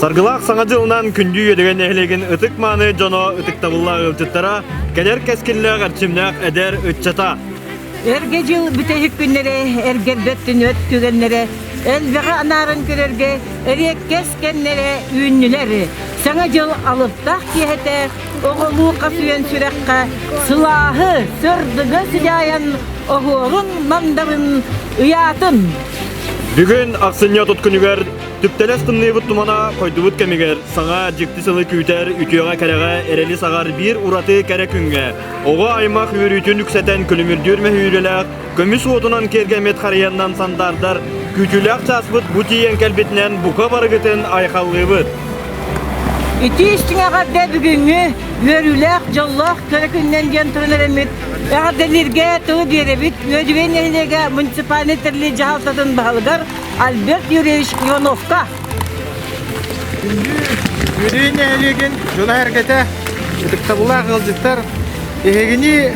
Саргылаах Саҥа дьылынан күндү Үөдүгэн нэһилиэгин ытык-мааны дьоно, ытыктабыллаах ыалдьыттара, кэлэр кэскиллээх эрчимнээх эдэр ыччата. Эргэ дьыл бүтэһик күннэрэ, эргэрбэт түнүөт түгэннэрэ, элбэҕи анааран көрөргө эриэккэс кэмнэрэ үүннүлэр. Саҥа дьыл алыптаах киэһэтэ оҕолуу хас үйэн сүрэххэ сылааһы, сырдыгы сыдьаайан оһуорун мандарын ыйаатын. Бүгүн ахсынньы 30 күнүгэр Түптэлэс тымныыбыт тумана хойдубут кэмигэр саҥа дьикти сылы күүтэр үтүөҕэ-кэрэҕэ эрэли саҕар биир ураты кэрэ күҥҥэ оҕо аймах үөрүүтүн үксэтэн күлүмүрдүүр мөһүүрэлээх көмүс уотунан киэргэммит харыйаннан сандаардар күүтүүлээх чааспыт бу тиийэн кэлбитинэн бука барыгытын айхаллыыбыт. Итии истиҥ эҕэрдэ бүгүҥҥү үөрүүлээх, дьоллоох кэрэ күнүнэн диэн туран эрэммит эҕэрдэлииргэ тылы биэрэбит Үөдүгэй нэһилиэгэ муниципальнай тэриллии дьаһалтатын баһылыгар Альберт Юрьевич Ивановка. Күндү Үөдүгэй нэһилиэгин дьоно-сэргэтэ, ытыктабыллаах ыалдьыттар, эһигини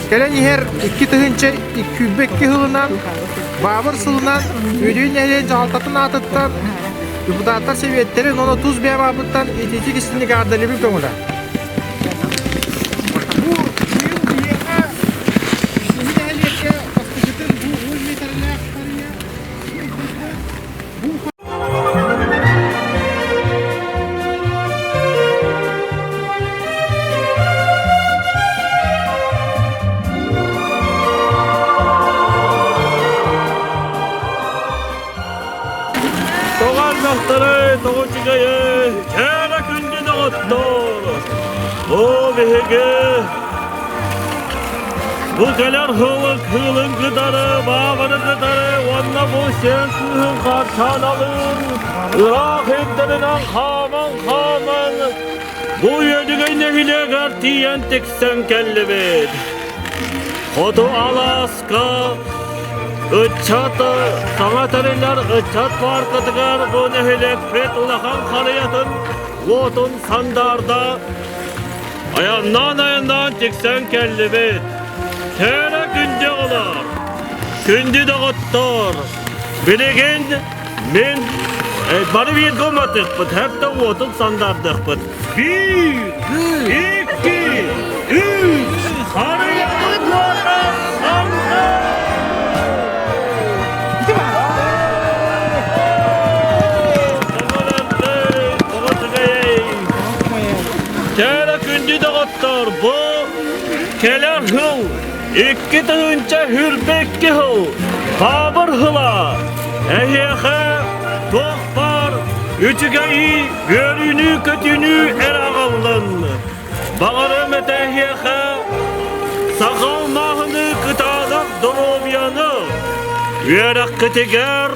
кэлэн иһэр 2022 сылынан, Баабыр сылынан Үөдүгэй нэһилиэгин дьаһалтатын аатыттан депутаттар сэбиэттэрин уонна тус бэйэм ааппыттан итиитик истиҥник эҕэрдэлиибин көҥүлэ. Бу быйыл биһиэхэ биһиги нэһилиэккэ бастакытын бу 10 миэтэрэлээх харыйа Тоҕо ардахтарай, тоҕо үчүгэйэй, кэрэ күндү доҕоттор! Оо, биһиги Бу кэлэр сылы кыылын кытары, баабаны кытары уонна бу сиэн кыыһын Хаарчааналыын ыраах ирдэринэн хааман-хааман бу Үөдүгэй нэһилиэгэр тиийэн тиксэн кэллибит. Хоту алааска ыччат саҥа тэриллэр ыччат пааркатыгар бу нэһилиэкпит улахан харыйатын уотун сандаарда Айаннаан-айаннаан тиксэн кэллибит. Кэрэ күндү оҕолор, күндү доҕоттор, билигин мин бары бииргэ уматыахпыт, һэптэ уотун сандардыахпыт. Биир, икки, үс, харыйабыт уота сандаар! Кэрэ күндү доҕоттор, бу кэлэр сыл 2022 сыл Баабыр сыла эһиэхэ туох баар үчүгэйи, үөрүүнү-көтүүнү эрэ аҕаллын. Баҕарым этэ эһиэхэ саха алмааһыны кытаанах доруобуйаны, үөрэххитигэр,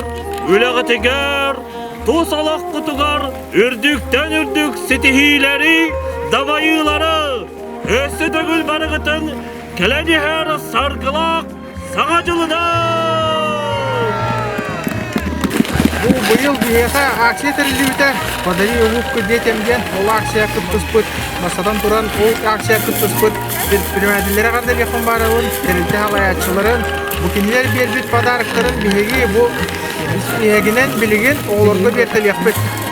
үлэҕитигэр, тус олоххутугар үрдүктэн үрдүк ситиһиилэри, дабайыылары өссө төгүл барыгытын кэлэн иһэр саргылаах Саҥа дьылынан! Бу быйыл биһиэхэ акция тэриллибитэ «Подари улыбку детям» диэн ол акция кыттыспыт, бастатан туран ол акция кыттыспыт предпринимателлэри эҕэрдэлиэхпин баарабын, тэрилтэ салайааччыларын, бу кинилэр биэрбит подароктарын биһиги бу испииһэгинэн билигин оҕолорго биэртэлиэхпит.